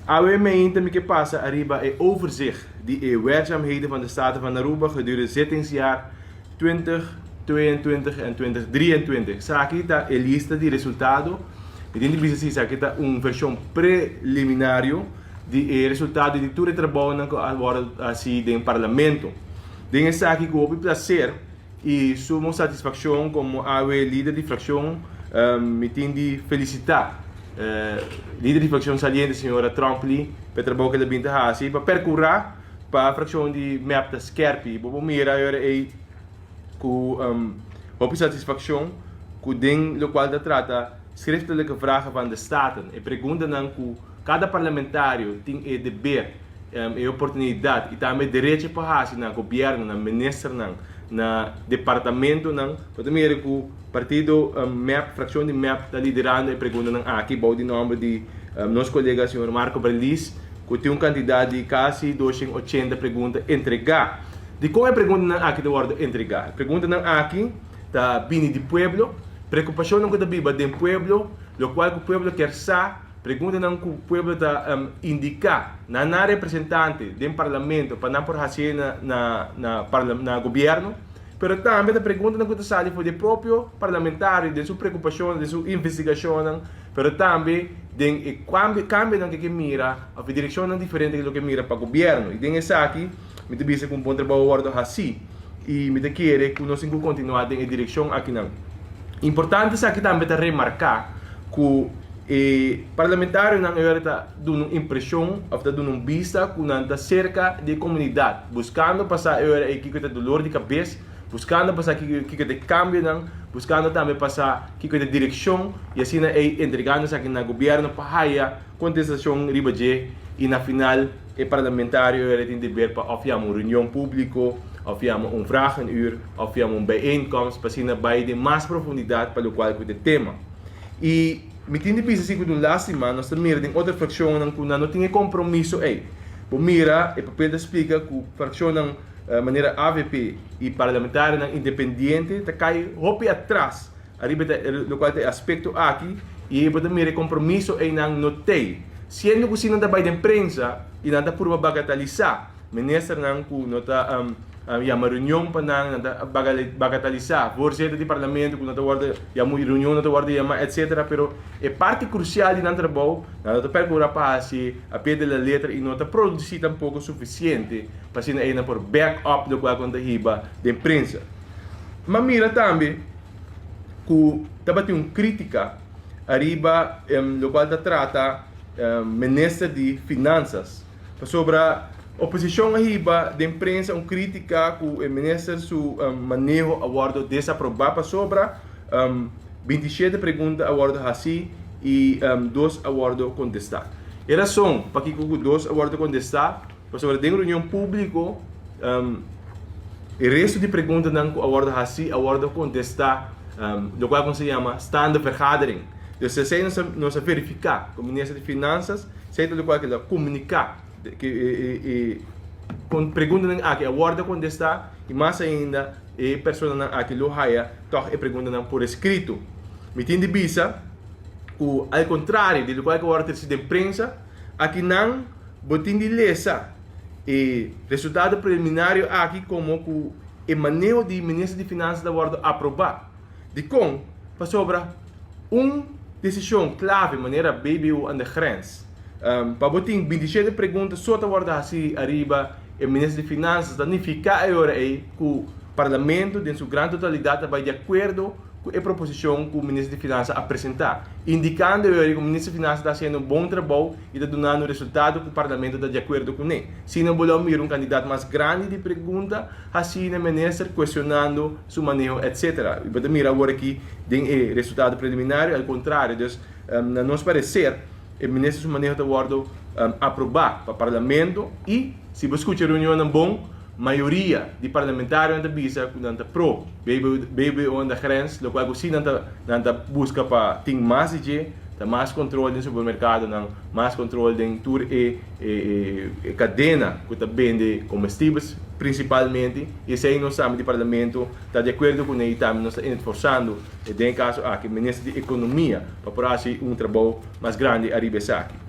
Awe mainta mi ke pasa ariba e overzicht di e werkzaamheden van de Staten van Aruba gedurende zittingsjaar 2022 en 2023. Esaki ta e lista di resultado. Mi tin di bisa si esaki ta un vershon preliminario di e resultado di tur e trabounan ku a wòrdu hasi den Parlamento. Den esaki ku hopi plaser i sumo satisfakshon komo awe lider di frakshon mi tin di felisitá lider di frakshon saliente señora Tromp-Lee pa e trabou ku el a bin ta hasi pa perkurá pa frakshon di mep ta skèrpi. Bo por mira e ora ei ku hopi satisfakshon ku den lokual ta trata schriftelijke vragen van de Staten, e preguntanan ku kada parlamentario tin e deber, e oportunidat i tambe e derecho pa hasi na gobièrnu, na ministernan, na departamentonan. Bo ta mira ku partido mep, frakshon di mep ta liderando e preguntanan aki bou di nòmber di nos kolega señor Marco Berlies ku tin un kantidat di kasi 280 pregunta entregá. Dikon e preguntanan aki ta wòrdu entregá? E preguntanan aki ta bini di pueblo, preokupashonnan ku ta biba den pueblo, lokual ku pueblo kier sa, preguntanan ku pueblo ta indiká na nan representante den parlamento pa nan por hasié na na gobièrnu, pero tambe ta preguntanan ku ta sali for di e propio parlamentario den su preokupashonnan, den su investigashonnan, pero tambe den e kambionan ku e ke mira òf e direkshonnan diferente ku lo ke mira pa gobièrnu. I den esaki mi ta bisa ku un bon trabou a wòrdu hasí i mi ta kere ku nos tin ku kontinuá den e direkshon akinan. Importante esaki tambe ta remarká ku e parlamentarionan e ora ta duna un impreshon òf ta duna un bista ku nan ta serka di e komunidat, buskando pa sa e ora ei kiko ta dolor di kabes, buskando pa sa kiko kiko ta e kambionan, buskando tambe pa sa kiko ta e direkshon i asina ei entregando esaki na gobièrnu pa haya kontestashon riba dje i na final e parlamentario e ora tin deber pa òf yama un reunion públiko òf yama un vragenuur òf yama un bijeenkomst pa asina bai den mas profundidat pa lokual ku ta e tema. I mi tin di bisa si ku ta un lástima, nos ta mira den otro frakshonnan ku nan no tin e kompromiso ei. Bo mira, e papel ta splika ku frakshonnan manera avp i parlamentarionan independiente ta kai hopi atras ariba ta lokual ta e aspekto aki i bo ta mira e kompromiso ei nan no t'ei. Siendo ku si nan ta bai den prensa i nan ta purba bagatalisá ministernan ku no ta yama reunion pa nan, nan ta bagatalisá voorzitter di parlamento ku no ta wòrdu yama, reunion no ta wòrdu yamá etcetera, pero e parti krusial di nan trabou nan no ta perkurá pa hasi a pie de la letra i no ta produsí tampoko sufisiente pa asina ei nan por back up lokual ku nan ta hiba den prensa. M'a mira tambe ku tabatin un krítika ariba lokual ta trata minister di finansas. Pasobra oposicion a hiba den prensa un critica cu e minister su maneho a wordo desaproba pasobra 27 pregunta a wordo haci y dos a wordo contesta. E rason pakico cu dos a wordo contesta pasobra den reunion publico e resto di preguntanan cu a wordo haci a wordo contesta locual cu nos ta yama staande vergadering. Dus esey nos a verifica cu minister di Finanzas. Esei ta lokual ku el a komuniká ku e preguntanan aki a wòrdu kontestá i mas ainda e personanan aki lo haya tòg e preguntanan por eskrito. Mi tin di bisa ku al kontrario di lokual ku a wòrdu trese den prensa, akinan bo tin di lesa e resultado preliminario aki komo ku e maneho di Minister di Finansa ta wòrdu aprobá. Dikon? Pasobra un desishon klave manera BBO aan de grens. Pa bo tin 27 pregunta so ta wòrdu hasi ariba e Minister di Finansas ta nifiká e ora ei ku Parlamento den su gran totalidat ta bai di akuerdo ku e proposishon ku Minister di Finansa a presentá, indikando e ora ei ku Minister di Finansa ta hasiendo un bon trabou i ta dunando resultado ku Parlamento ta di akuerdo kuné. Sino bo lo mira un kantidat mas grandi di pregunta hasí na Minister kuestionando su maneho etc. Bo ta mira awor aki den e resultado preliminario al contrario. Dus na nos parecer e minister su maneho ta wordo aproba pa parlamento y si bo scucha reunionnan bon mayoria di parlamentarionan ta bisa cu nan ta pro BBO en de grens locual cu si nan ta nan ta busca pa tin mas di dje ta mas control den supermercadonan mas control den tur e e cadena cu ta bende comestibels principalmente y esey nos tambe di Parlamento ta di acuerdo cune y tambe nos ta enforzando den e caso aki Minister di Economia pa por haci un trabou mas grandi ariba esaki.